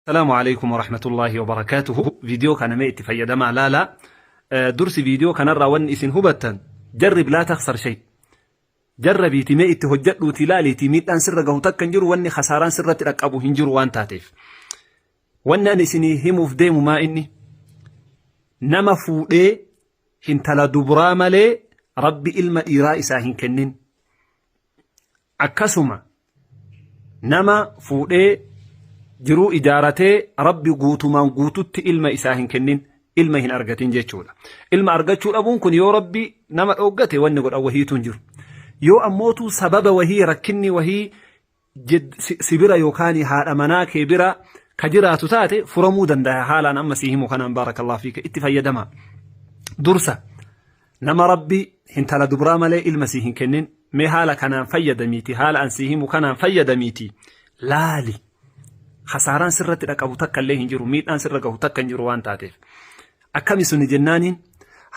Salaamu alaikum warahmatullaahi wabarakaatuhu. Viidiyoo kana mee itti fayyadamaa laalaa. Dursi viidiyoo kanarraa wanni isin hubattan jarrib laa taksar shay. Jarrabiiti mee itti hojjedhuuti laaliiti miidhaan sirra gahu takka hin jiru wanni kasaaraan sirratti dhaqqabu hin jiru waan taateef. Wanni ani isinii himuuf deemu maa inni nama fuudhee hintala dubraa malee rabbi ilma dhiiraa isaa hin kennin. Akkasuma nama fuudhee jiruu ijaaratee rabbi guutumaan guututti ilma isaa hin kennin ilma hin argatin jechuudha. Ilma argachuu dhabuun kun yoo rabbi nama dhooggate wanni godhan wahiitu hin jiru. Yoo ammootu sababa wahii rakkinni wahii si bira yookaan haadha manaa kee bira ka jiraatu taate furamuu danda'a haalaan amma sii himu kanaan baarakallahu fiika itti fayyadama. Dursa Nama Rabbi hintala dubraa malee ilma sii hin kennin mee haala kanaan fayyadamiiti haala an sii himu kanaan fayyadamiiti laali hasaaraan sirratti dhaqabu takka illee hin jiru miidhaan sirra gahu takka hin jiru waan taateef akkami suni jennaaniin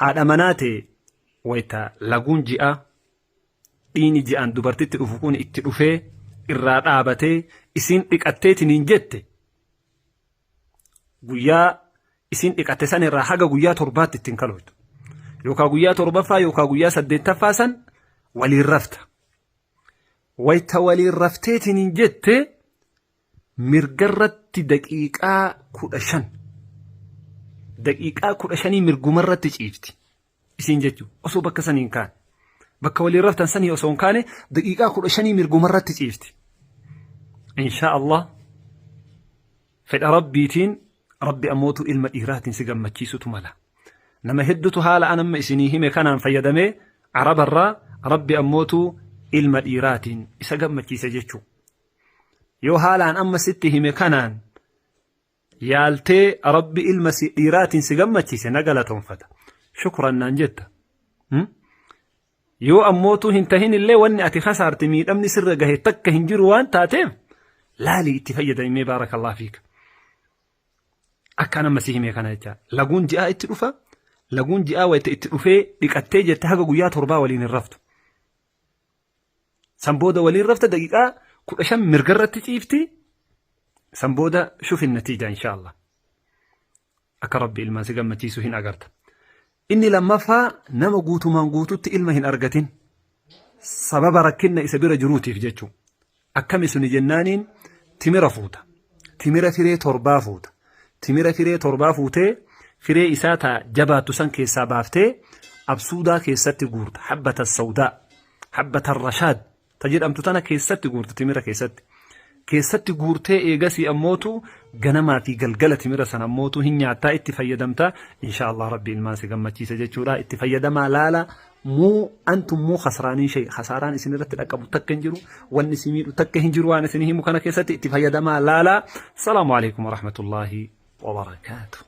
haadha manaa ta'e wayta laguun ji'aa dhiini ji'aan dubartitti dhufu kun itti dhufee irraa dhaabatee isiin dhiqatteetiniin jette guyyaa isiin dhiqatte san irraa haga guyyaa torbaatti ittiin kalooytu. Yookaan guyyaa torbaffaa yookaan guyyaa saddeettaffaa san waliin rafta. Wayta waliin rafteetiin hin jette mirgarratti daqiiqaa 15 daqiiqaa 15 mirgumarratti ciifti. Isiin jechuun osoo bakka sanii hin kaane. Bakka waliin raftan sanii osoo hin kaane daqiiqaa 15 mirgumarratti ciifti. Inshaa Allah fedha rabbiitiin rabbi ammootu ilma dhiiraatiin si gammachiisutu mala. Nama heddutu haala an amma isinii hime kanaan fayyadamee arabarraa rabbi ammootu ilma dhiiraatiin isa gammachiise jechuu. Yoo haalaan amma sitti hime kanaan yaaltee rabbi ilma si dhiiraatiin si gammachiise na galatoonfata. Shukran naan jetta. Yoo ammootuu hin tahin illee wanni ati kasaarte miidhamni sirra gahe takka hin jiru waan taateef laalii itti fayyadami mee baarakallah fiika. Akka nama si hime kana jecha laguun ji'aa itti dhufa laguun ji'aa wayita itti dhufee dhiqattee jette haga guyyaa torbaa waliin hin raftu. San booda waliin rafta daqiiqaa 15 mirga irratti ciifti. San booda shufin natiija insha Allah. Akka rabbi ilmaan si gammachiisu hin agarta. Inni lammaffaa nama guutumaan guututti ilma hin argatin. Sababa rakkinna isa bira jiruutiif jechuu. Akkami suni jennaaniin timira fuuta. Timira firee torbaa fuuta. Timira firee torbaa fuutee firee isaa ta jabaattu san keessaa baaftee absuudaa keessatti guurta. Habbata sawdaa. Habbata rashaad ta jedhamtu tana keessatti guurta timira keessatti. Keessatti guurtee eegasii ammootu ganamaa fi galgala timira sana ammootu hin nyaattaa itti fayyadamta. Insha Allah rabbi ilmaan si gammachiisa jechuudha. Itti fayyadamaa laala. Muu antum muu khasraaniin shay khasaaraan isin irratti dhaqqabu takka hin jiru wanni isin miidhu takka hin jiru waan isin himu kana keessatti itti fayyadamaa laalaa. Salaamu alaikum warahmatullaahi wabarakaatuh.